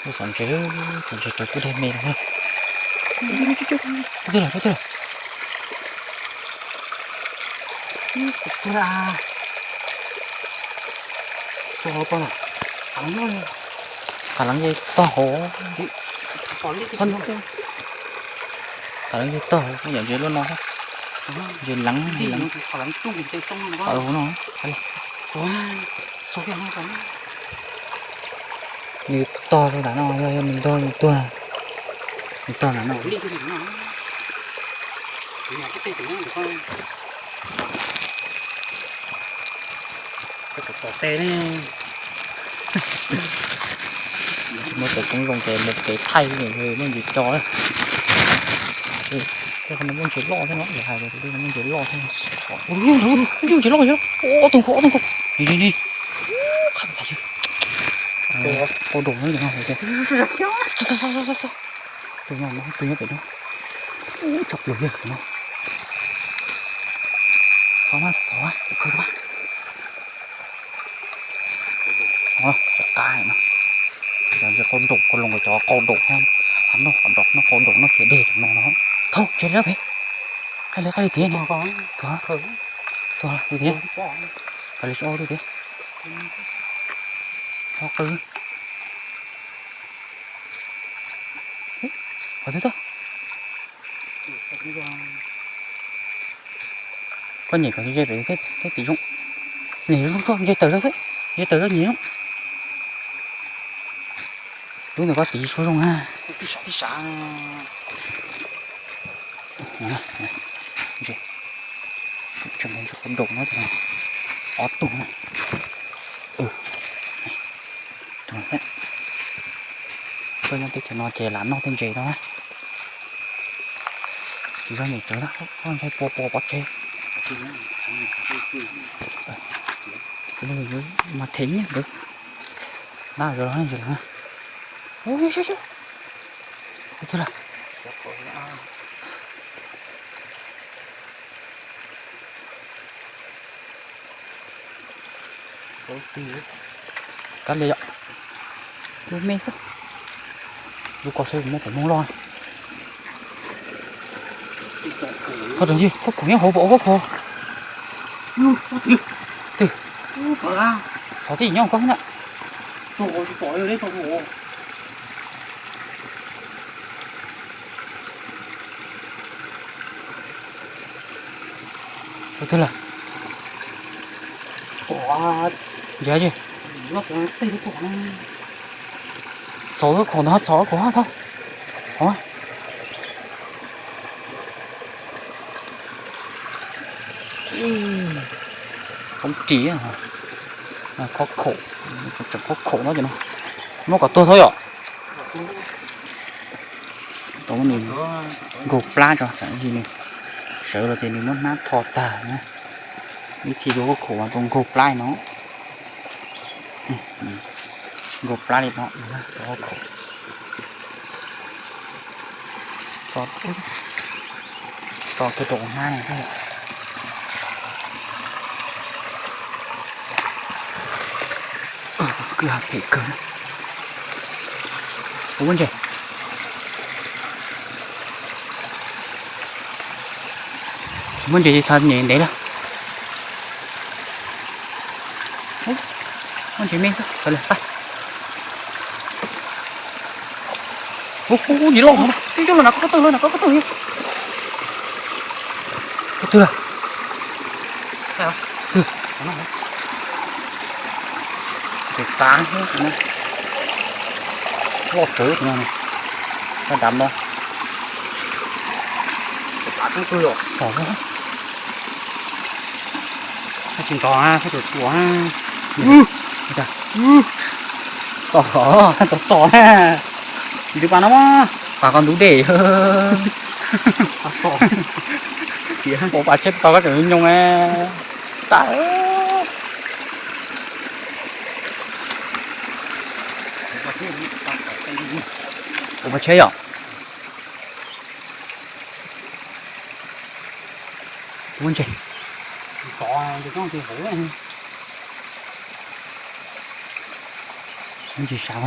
Xov ntses, xov ntses rau kuj dej me no. Twg lawm, twg lawm. Qas leev yeej tog hauv. Qas leev yeej tog hauv, yog ntses loj no, ntses leev, ntses leev. Qas leev no, nws tog rau nram no, yog, yog nws nrog nws tuag, nws tog nram no. Muab cov koob zoo ces mus kev thaij, muaj ntses co. Tej qhov no muaj ntses loj thiab no, hais tias tej no muaj ntses loj thiab. Ntses loj, ntses loj, ob tug nkaus, ob tug nkaus. Ni ni ni, qab tas, qau doom no, tus no, tus nyob pem no, tshaj plaws li no. Thov mas, thov mas, kuv khawb mas. Tsam qab no, yog ntses qau doom, qau loos, cov qau doom thiab, xav noj qhov nrog noj qau doom noj kiag dej no no. Thaub, ntses lawm pem, qaij li, qaij li tiag no, tuag, tuag li tiag, qaij li tso li tiag, thaub qw. Qhov twg tau? Koj nyem kom ze pem thiab tim zoo. Nyem zoo tso, ntse tawm zog xwb, ntse tawm zog nyem zoo. Lub ntawd koj tiv suab zoo na. Ntses, tseem ntses qau doom no, ob tug na. Koj nyob teb chaws no ces lam noj tej ntses no na. Tsis txhob nyem tsawv na, koj ntshai pua pua pov tseg. Mas them nyiaj nkawd. Dab zov los ntses lawm. Ub, ub, ub, ub. Tus twg lawm? Kab lias yom. Lub me xwb. Lub ko saib kuv muab pom moog loj. Koj tseem yog koj khoom nyob hauv pom koj khoom. Twg? Txhov txij nyob koj xwb na. Tus twg lawm? Ntsia tsi. Txhov koj khoom ntawd, txhov koj khoom thaub. Qoob ris, khob khoom, tseem khob khoom no ces no. Muab kom tuag thaub yom. Tau nws nkaug plab tso, tsam ib ntsis nws sawv los ces nws muab hnab tho tag na. Ib txhij rau khob khoom mas tau nkaug plab li no. Nkaug plab li no, khob khoom. Tso kiag rau hnab no thiab. Kwj ha phem kawg. Ua ntses. Tsis muaj ntses ces thov nyem ntev lawm. Muaj ntses me xwb, sawv lawm pab. Ub, ub, ub, ntses loj no, coj los na, koj tawg los na, koj tawg. Koj twg lawm? Ntses tav thiab no. Loj tsawv no. Dab no. Txhom tsis nrov na, koj tsuas tsuas na. Tom, tom, tom na. Tsis twv pas no mas pas koj ntub dej. Ua pas tsheb tau koj tseem nyoos. Tag. Ua pas tsheb yom. Ua ntses. Ntses sav.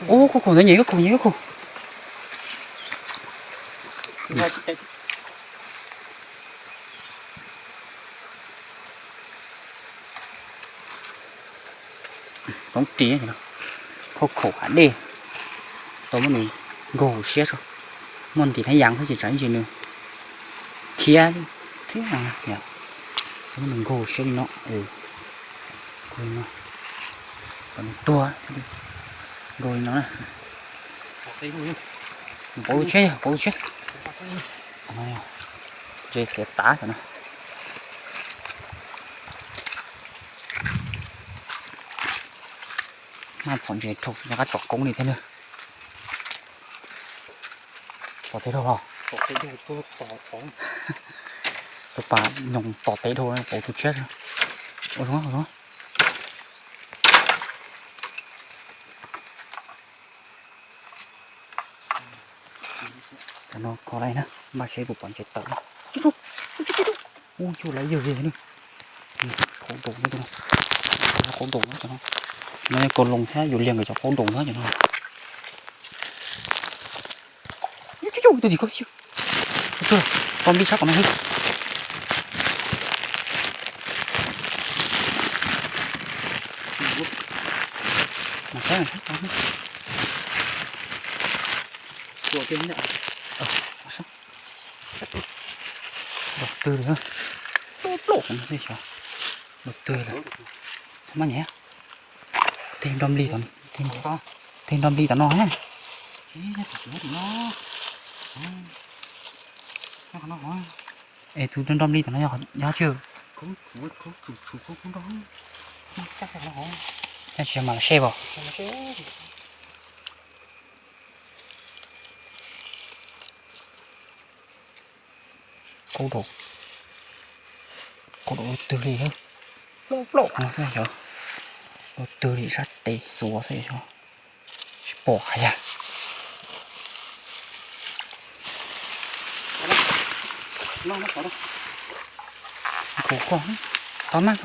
Ub, koj khoom ntawd nyem, koj khoom nyem, koj khoom. Toob ris, khauj khaum hav dej, tau muab nws nkaug siab tso. Muaj ntim hnav yas xwb ces tsam ib ntsis nws khiav thiab, tau muab nws nkaug siab li no. Nkaug li no, kom nws tuag, nkaug li no na. Pauv tsheb, pauv tsheb. Ntses xiav tav no. Maj txhom ntses rau rov qab tsom koob li thiab na. Tom tes dhau los. Tus pas nyoos tom tes dhau, pauv tus tshiab. Ua zoo, ua zoo. Cov no kho lawm na, npaj seb puas pom ntses tawm. Ub, cuj lawv yawg li ne. Qau doos no, qau doos no cov no. No yog kaus loos thiab, yus liag nkawd cov qau doos no cov no. Tus tim ko, tus, tus npib sab tom no. Mas saib, mas saib. Los twg lawm? Plaub plaub no xwb xyov. Los twg lawm? Maj nyem. Tej nroj nplig tom, tej nroj nplig tom no na. Es tus nroj nplig tom no yog, yog tsi? Yog tsis yog mas los seb os. Qau doos, qau doos ua twg li, plaub plaub no xwb xyov. Ua twg li sab tes xuav xwb xyov. Tsis pom hais yag. Khuv koj, tau maj.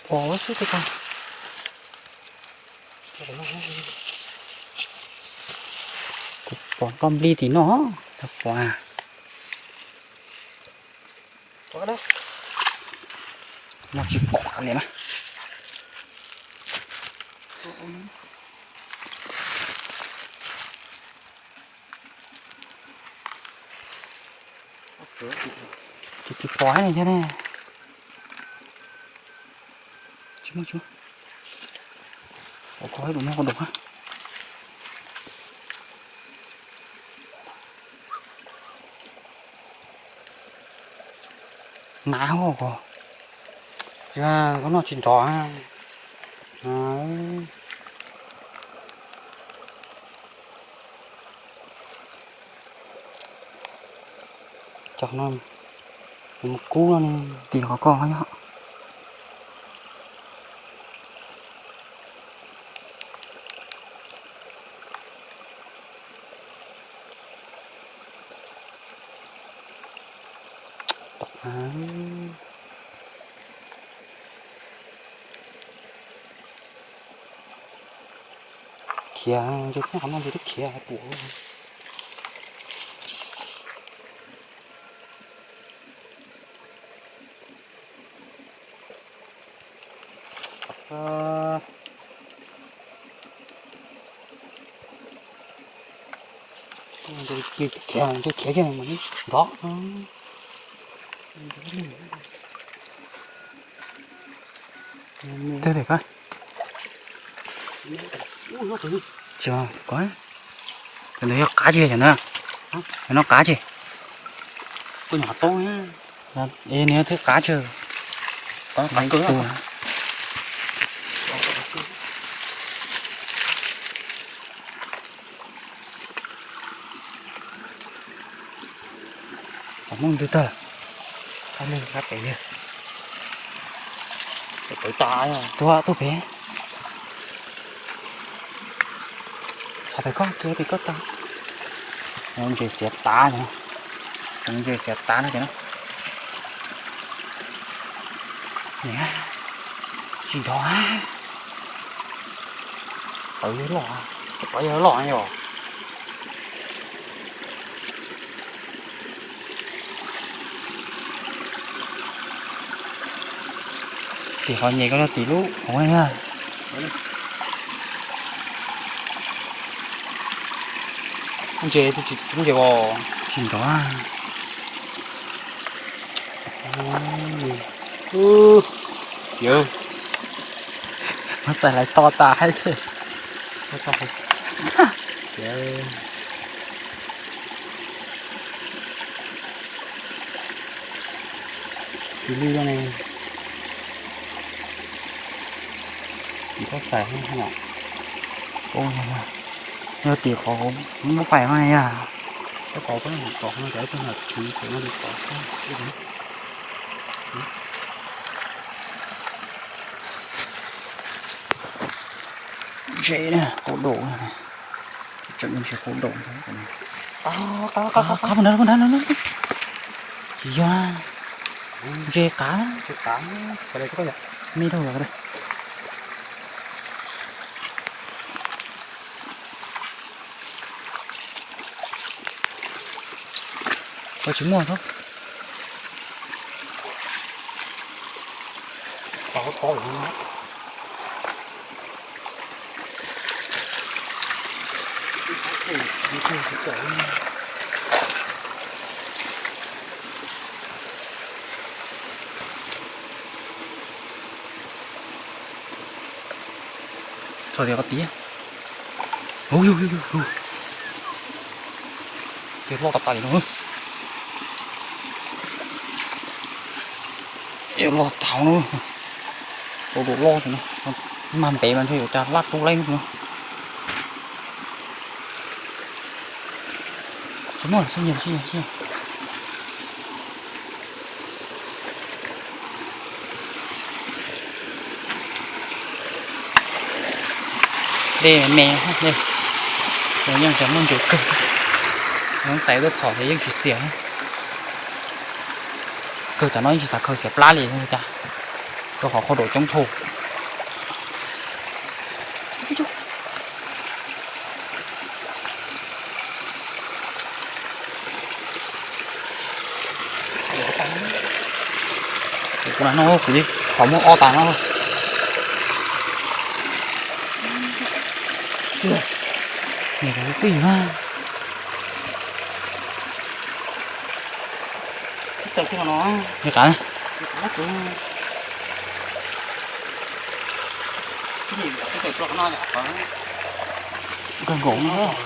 Pom xwb tej ko. Kuv pom nroj nplig tim no, tau pom. No tsis pom li na. Tsis, tsis pom ne, yog ne. Tsis muaj, tsis muaj. Ua koj ib lus nyob qau doos. Nav hauv ko, koj noj tsis nrov. Cov no, mus kub no ne, tim qhov ko yog. Khiav, ntses nyob qhov no ntses twb khiav pum. Khiav, ntses khiav kiag mas nrov. Twg pem ko? Tsis, ko, cov ntawd yog qav tsis, cov ntawd, cov no qav tsis. Nws twb qav tsis. Qhov Hmoob ntws tag, qab pem, pem tas, tuag tuaj pem. Txog pem koj, tuag pem koj tas. Ntses xiav tav no. Ntses xiav tav no ces no. Tsis nrov. Qhov yog loj, qhov yog loj yom. Tim qhov nyem ko no tim lub hauv na. Ntses, ntses os, tsis nrov. Yawg, muab xais hlais to tas thiab. Tis lwj ne, tsis txhob xais, yog tim qhov muab faim no yog. Tab tom, tab tom, tab tom, ntses na, qub daum, tseem ntses qub daum. Qab, qab, qab, qab, qab, tsis yog, ntses qav, me dhau lawm. Koj tsis muaj thiab. Txog tias koj tias, hu hu hu hu, ces loj tas tas li no. Loj tas no, tau dua loj no, mas ntev mas ntshe yuav cas laj rub leeb no. Tsis muaj, tsis muaj, tsis muaj. Dej me, yeej tseem muaj ntses kawg. Hnub xais tuaj txhom ces yeej tsis xiam. Kawg cov no yeej tsis xav khaws xiam plab li cas, rau qhov qhua daum coob dhau. Kuv no kuv li qhov muab ob tas no. Twb yog. Li qab. Kawg nkaus.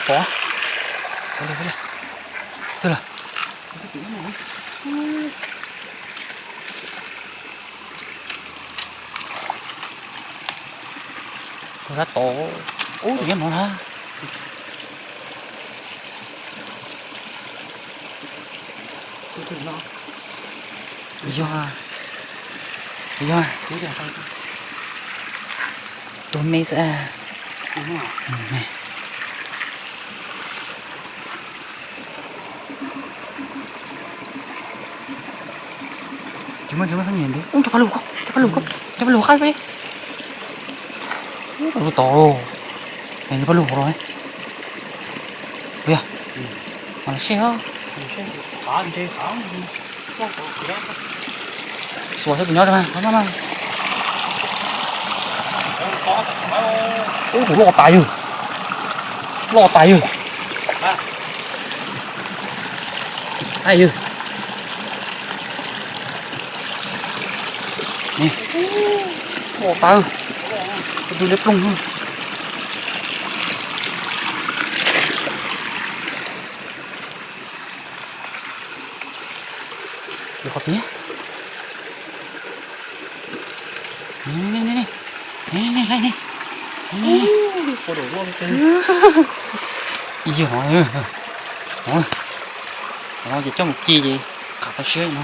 Pov. Twb lawm. Tus sab tod, ub, tus nyob no na. Yog, yog, tus me xwb. Tsis muaj, tsis muaj, txhob nyiam ntev. Ub, cov paj lug, cov paj lug, cov paj lug, qab peb. Ub, paj lug tod los. Paj lug hauv los. Yog, mam los seb os. Xuas thiab kuv nyob rau mas, nyob mas. Ub, tus loj tas yawg. Loj tas yawg. Ai yawg. Loj tas, tus liab ploog. Qhov tiag. Laij ne. Ib yawg no, no ces coj mus ci ces qab tau siab no.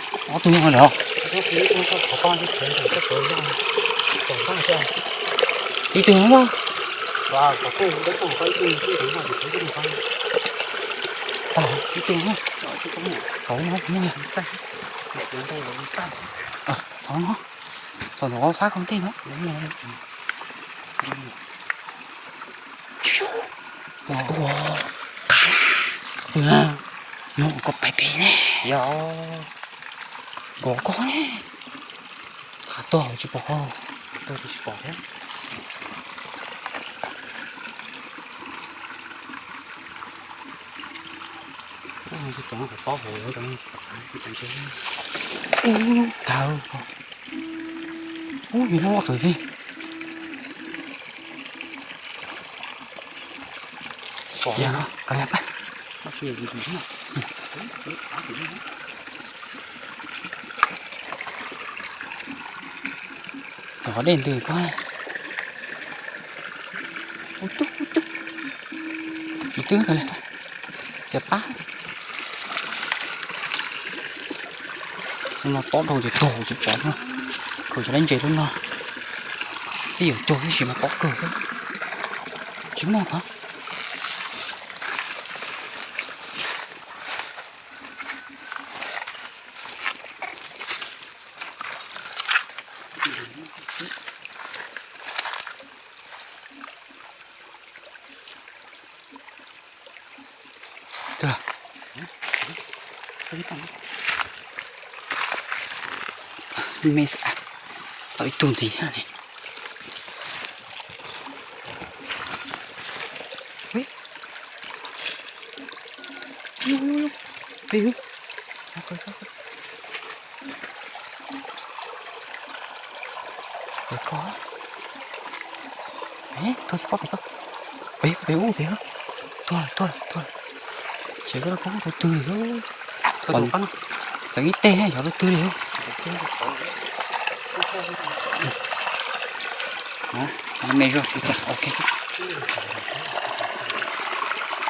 Ob tug nyob qhov ntawd. Ib tug nyob. Ib tug nyob. Txaus no, txaus no. Txaus no. Txaus no, fab koj tej no. Ua, ua, qab. Yog koj pais pem ne. Yog. Nkaus koj ne. Qab tuag tsis pom koj. Tuag tsis pom thiab. Ub, tau. Ub, yog loj loj tsawv li. Yog, kav liam pab. Rov qhov dej ntws koj. Ub cub, ub cub. Tsis twb kav liam pab. Xiam pab. Lub no tob dhau ces tuag tsis pom no. Khaws tsis laib ntses lub no. Txij yuav cuag ib sim mas tob kawg xwb. Tsis muaj qhov. Me xav tau ib tug ntxiv thiab ne. Pem koj. Tuag tsis pom pem koj. Pem, pem ub pem. Tuag lawm, tuag lawm, tuag lawm. Ces koj, koj tus twg li. Txeev ib teg xyov tus twg li. Me zog tsis cas, ok xwb.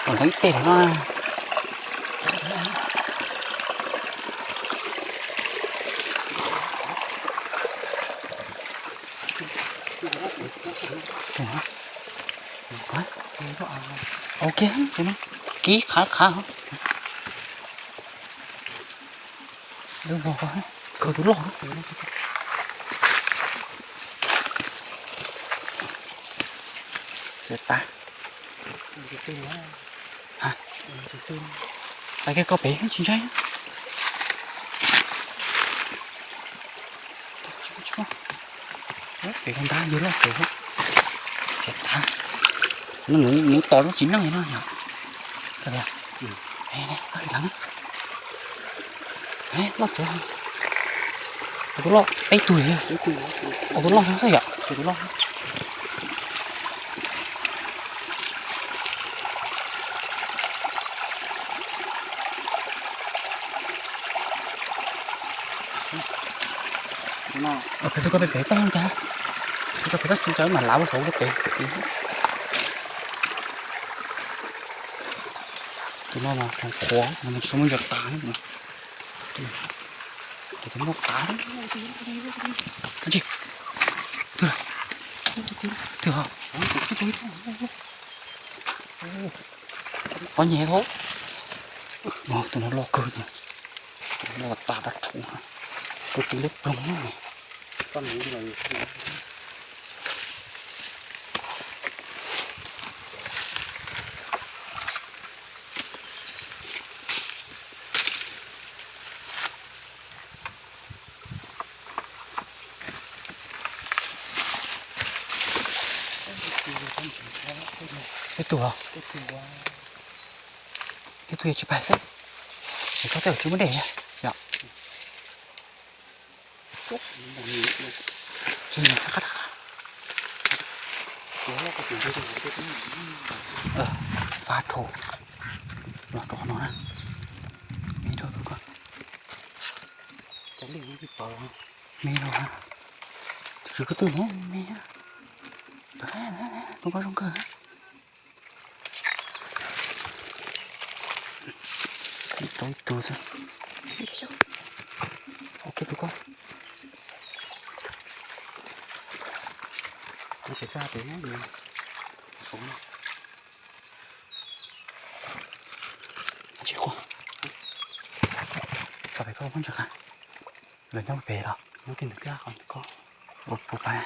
Txeev ib teg lawm no. Ok, tus no kib qhav qhav. Khaws tus loj. Xav tas. Pais kiag koj pem tsis ntshai. Pem koj ntab yog loj pem. Xav tas. Nuv tos lub tsis neej li no yog. Loj txawv. Tus loj peb tug li. Tus loj xwb yom, tus loj. Koj pem pem toj cas, koj pem toj tsis cas mas lav ua saum ua ke. Tus no mas qhuav, qhuav, nws tsis muaj ntsa tas. Tus no tas. Twg lawm? Twg hos? Qhov nyem thaub. Tus no loj kawg, tus no loj tas dab rhuv, tus twg liab ploog na. Ib tug, ib tug yog tsis pais xwb, es koj tej zaum tsis muaj dej yom. Tsis qab, fab dhau, los rau qhov no na, me rau tus ko, me rau, tus tswv ko twg no me, tus ko zoo kawg. Ib tug ib tug xwb. Tus ko. Tus pem txaj pem no. Tsis quaj. Txoj pem ko muab ntsia qha. Lawv nyob pem los nyob kiag ntawm koj qhov ko. Ua puas pais.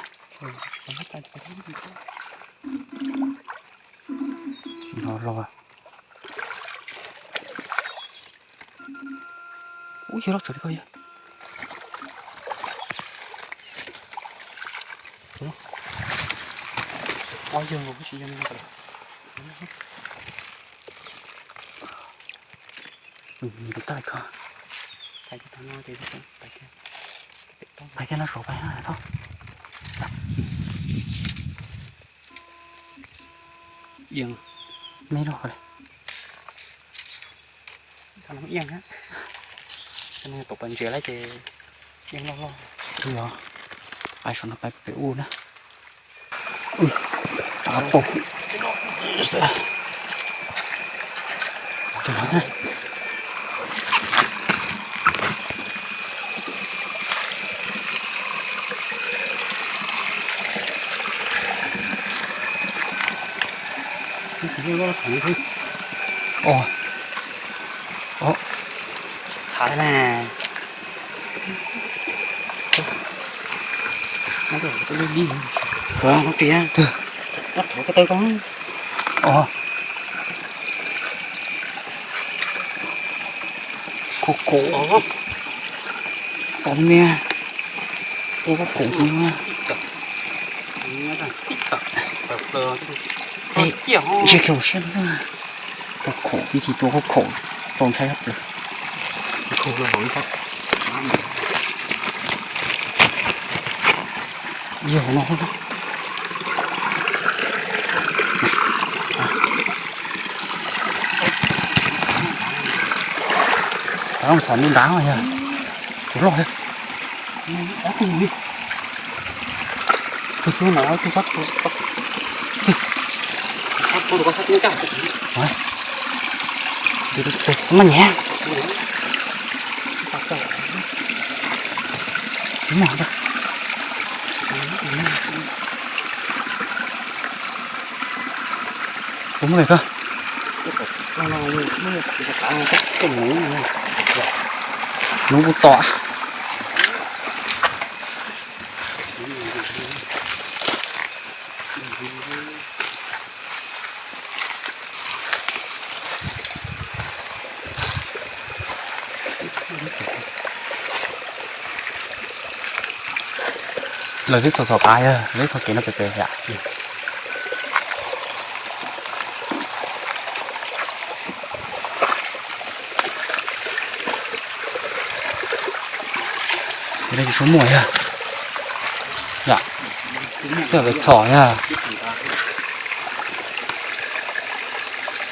Los los. Ub, yog loj tsawv li ko yog. Ob yog tsis yog. Pais thiab no saud pais tod. Me loj li. Thaum no ib yam, thaum no pom pom ntsia lawm ces yeej loj loj. Yog, pais saum no pais pem ub na. Av pom. Tus no na. Ua, ua, txhav na. Ua, no tiag. Ua, khov khov, tau me, ua khov khov. Ej, ntshe kiag hauv siab no xwb. Khov khov, ib txhij tua khov khov tau ntshai tshaj plaws. Yog hauv no. Txhom ntuj nrad yog tus loj thiab. Tus no mas nyiam. Kuv muab pem koj. Nuv kuv tom. Lawv twb txhom txhom qav yog lawv twb txhom kev no pem pem yom. Tsis tshua muaj yog, yom, twb lawv txhom yog.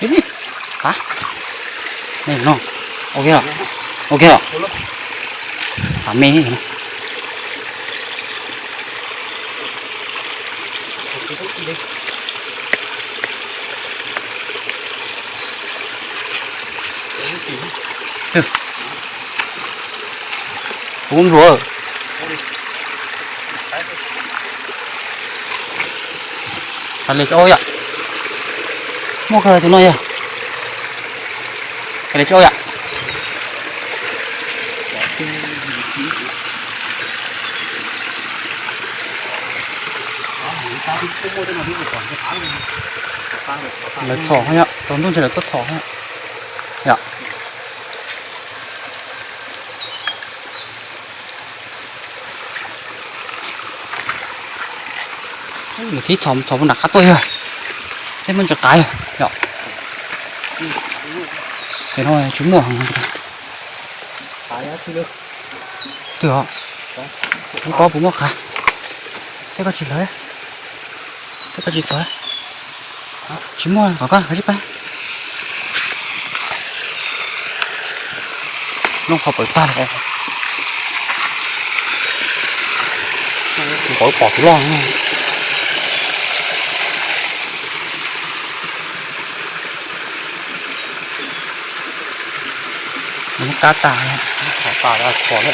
Ib, a, nej no, ok los, ok los, a me no. Kuv ntsuav. Hais li cov yom. Muaj kawg tus no yog. Hais li cov yom. Lawv txhom yom, tau ntuj ntshe lawv tuaj txhom yom. Lawv thib txhom txhom nram qab tuaj yog, thiab muaj ntsis qav yog, yom. Ces no tsis muaj. Twg os? Kuv paub puas muaj qav. Thiab koj tsis hlawv, thiab koj tsis txhom. Tsis muaj, kom koj kav tsij pab. Noj qhov pawv tag. Nkaus pom tus loj. Nws kab tas, kab tas, kho li.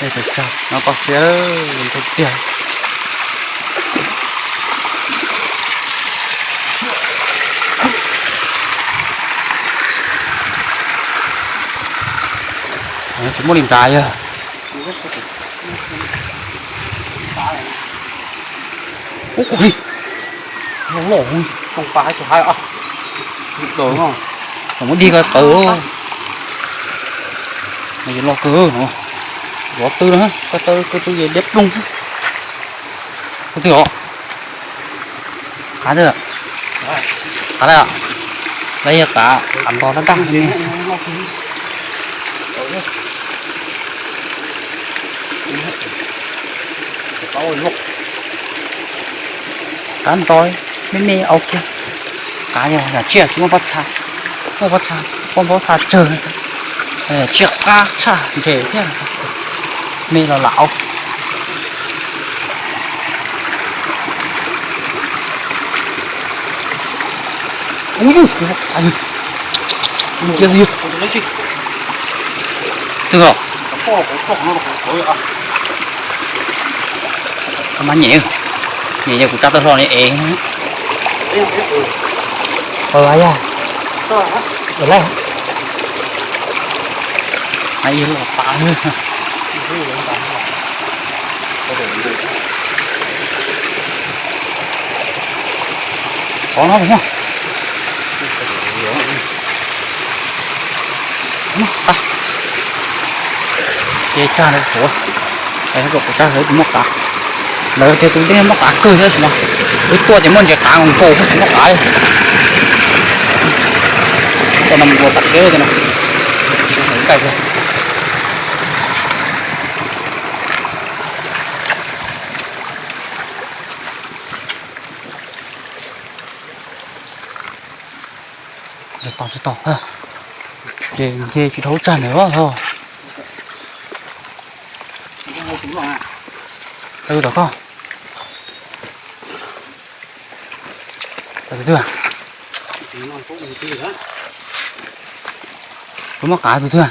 Tsag no koj siab ntau tiag. Tsis muaj li nrad yog. Ub, kuv li loj loj, muab dig ko taw. Yuav loj kawg no. Vov tw no, ko taw ko tw liab ploog. Ko tw os. Qav twg? Qav lawm. Lawv yog qav, qav nto tab daj me. Qav nto me me au kiag. Qav yog yam tsiaj tsis muaj pob txha, muaj pob txha, pob pob txha tsawg. Tsiaj qab tshaj ntses thiab. Me los lam au. Ub, cia xwb yog. Twg os? Koj mas nyem, nyem yog kuv tsa tau hlo li es. Yog, los tas. Qhov no, ces tsag ntawd tuav, kom tsag ntawd tsis muaj qav. Lawv tias tus dej muaj qav kawg thiab sim no, wb tuaj ces muaj ntses qav nkaus nkaus tsis muaj qav li. Tej no mus ua tam siab tej no. Tsis tau, tsis tau, ces nce tsis dhau tsag ntawd os. Tom koj. Tus twg? Tus muaj qav tus twg?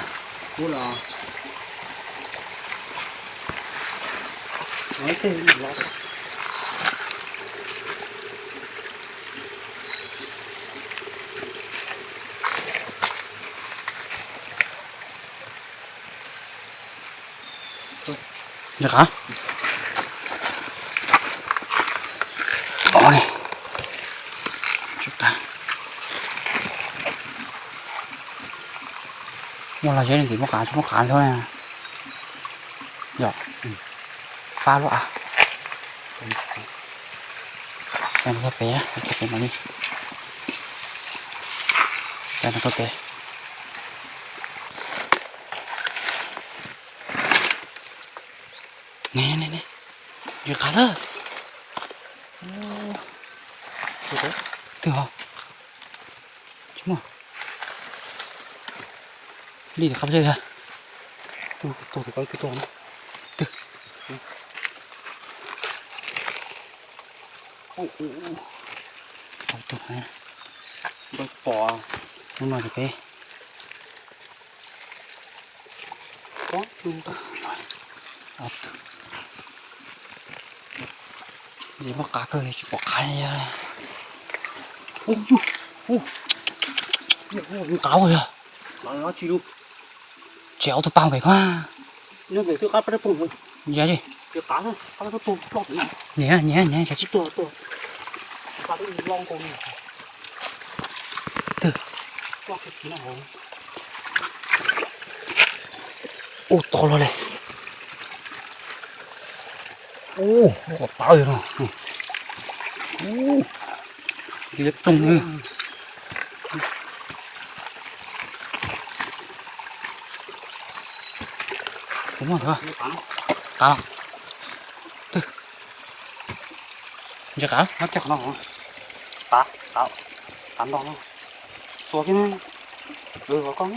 Ntses qav. Muaj laj zeb ne, tsis muaj qav, tsis muaj qav nrho. Yog, fab luaj a. Peb, peb no tuaj pem. Ne, ne, ne, ntses qav xwb. Twg os? Tsis muaj. Li qab zej. Twg? Ub, ub, ub. Tau tus. Hnub no ces peb Tsis muaj qav kawg, tsis pom qav li. Qav yog. Tsis ob tug pag pem ko. Nyiam, nyiam, nyiam, tsam tsis. Twg? Ub, to luaj li. Ub, qav yog no. Ub, liab ploog. Kuv muab ntawd. Qav los. Twg? Ntses qav. Qav, qav, qav nto no. Xuas kiag ne. Ua koj,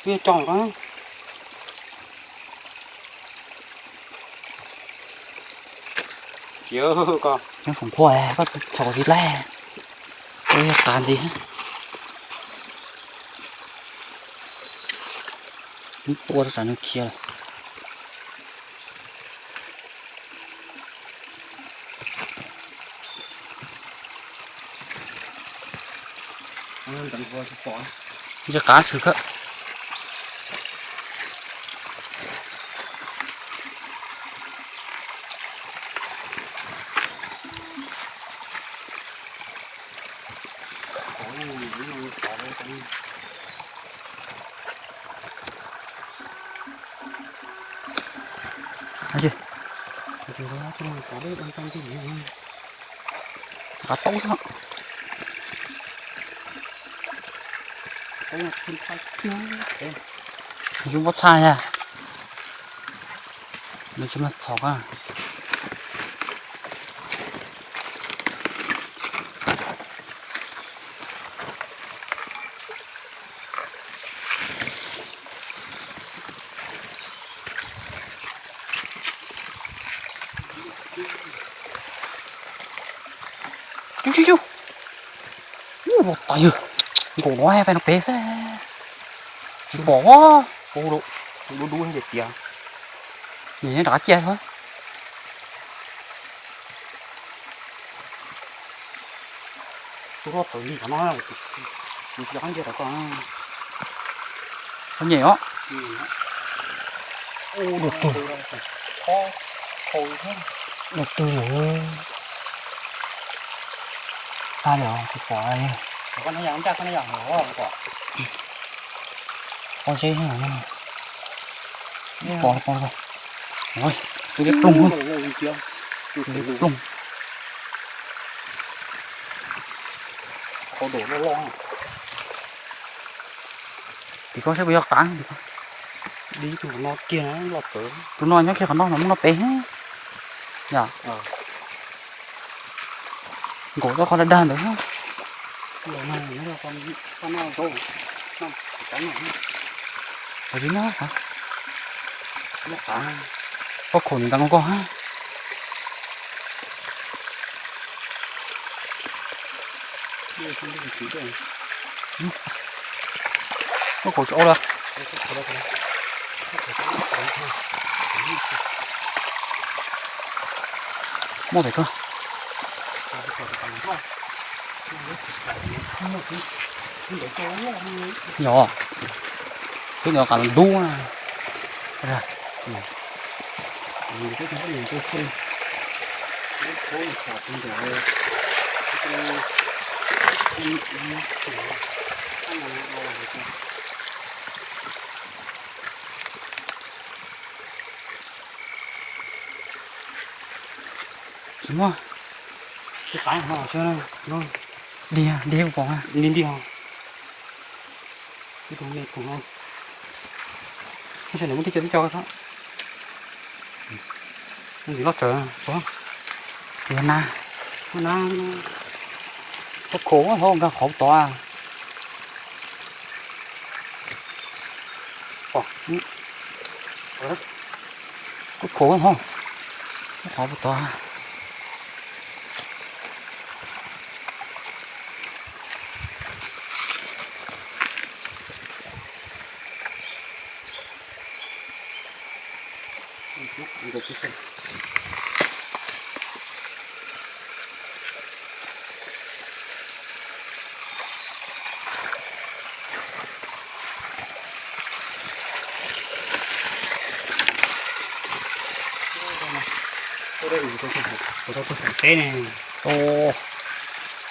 twb coj koj. Cia koj, nyob foom qhuaj koj txhaum tsis laij. Ua yog qav ntxiv. Ua rau tsam nws khiav lawm. Ntshe qav tshwm khawb. Qav taub xwb. Zoo pob txha yag. Nws tsis mas thov a. Cub cub cub. Ub, los tas yawg. Nkaum no peb no peb xwb. Tsis pom. Dub dub tiag tiag. Nws nyob rov qab ciaj xwb. Tus hlob txawv li qhov no, kuv tsis nco qab ntsia rau koj. Qhov nyem os. Ua dua twg, dua twg lawm. Tag li os, tsis pom li. Qhov zeb, pom pom. Ua, tus liab ploog, tus liab ploog. Tim koj saib puas yog qav. Tus no kiag, tus no nyob kiag qhov no, no muaj no pem. Yog nkaum tau qhov dag dag ntawd. Qhov tsis nyob, pob khuam ntxeev koj. Pob khuam tsis ua li. Muaj ntawm koj. Yog, twb ntawd qas dub na. Tsis muaj. Dig dig pom. Dig dig. Ib tug me tug no. Ib tsam nws muab tib co tib co xwb. Ntxim loj tsawv. Yog na, na, pob khuam hauv nkag qhov tod. Pob khuam hauv, qhov tod.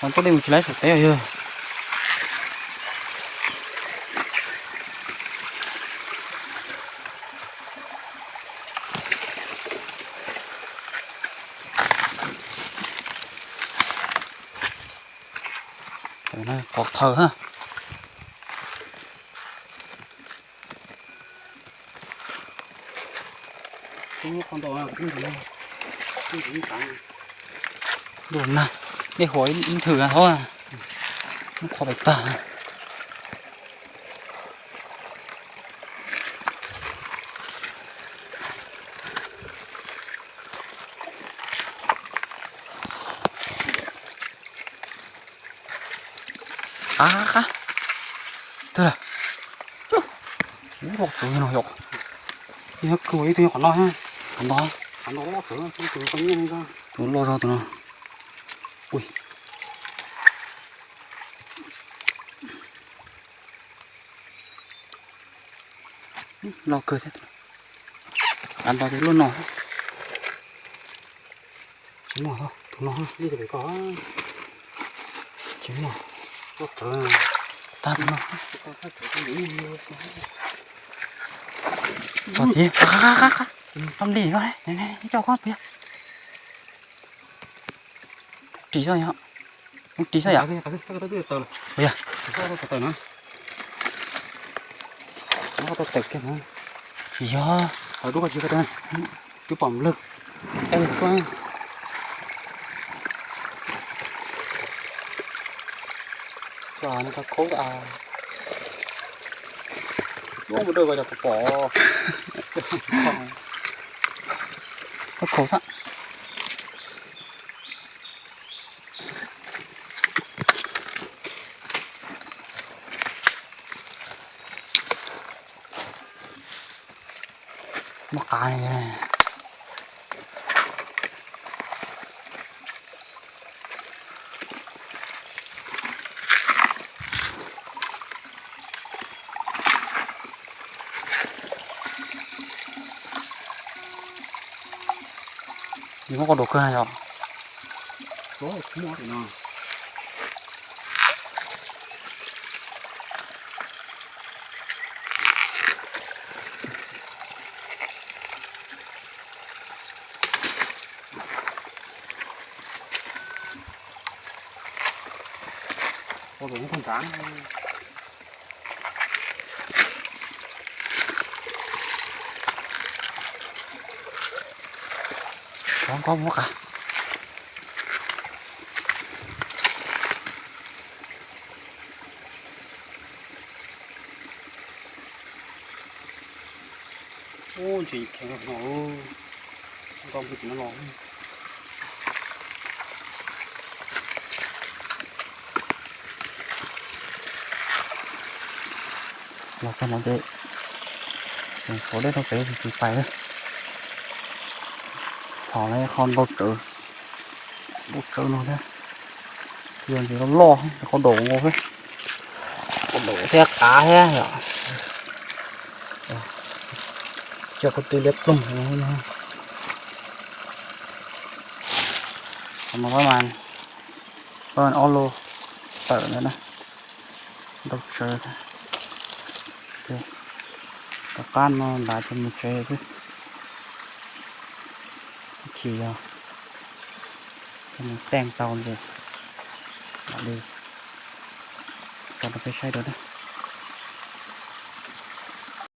Tuaj dej mus tsis laib saum teb os yog. Qhov thawj ha. Ntuj na, dej huam ib nthwv hauv, muab qhuav pem tag. Qab qab, twg lawm? Ub, loj tsawv no yom. Ib tug nyob qhov no, qhov no, qhov no loj tsawv, tus loj zog tus no. Ui. Loj kawg thiab. Av nto ces luaj no. Tsis muaj, tus no tsis muaj. Tag tus no. Txog tid, qab qab qab, pab li no, coj koj pia. Ris xwb yom, ris xwb yom. Tsis yog, twb pom lawg. Khaub xwb. Muab qav. Nws muab koj dua kawg na yom. Koj muab qav. Ub, ntses kheev no, koj mus tim no los. Los txog no ces tseem tshuav dej rau pem tsis pais li. Txhom lawv qhov npau tsawv, npau tsawv no thiab. Yog ntses loj loj, qhov daum nkaus thiab, qhov daum thiab qav thiab yom. Coj kuv tw liab ploog no. Qhov no pab mas, pab mas ob lub tawm ntawd na, ntau tsawv. Tom qab no ntav ces mus tsev xwb. Ib chim yog mus teej tau ces mam li tso rau peb saib dua na.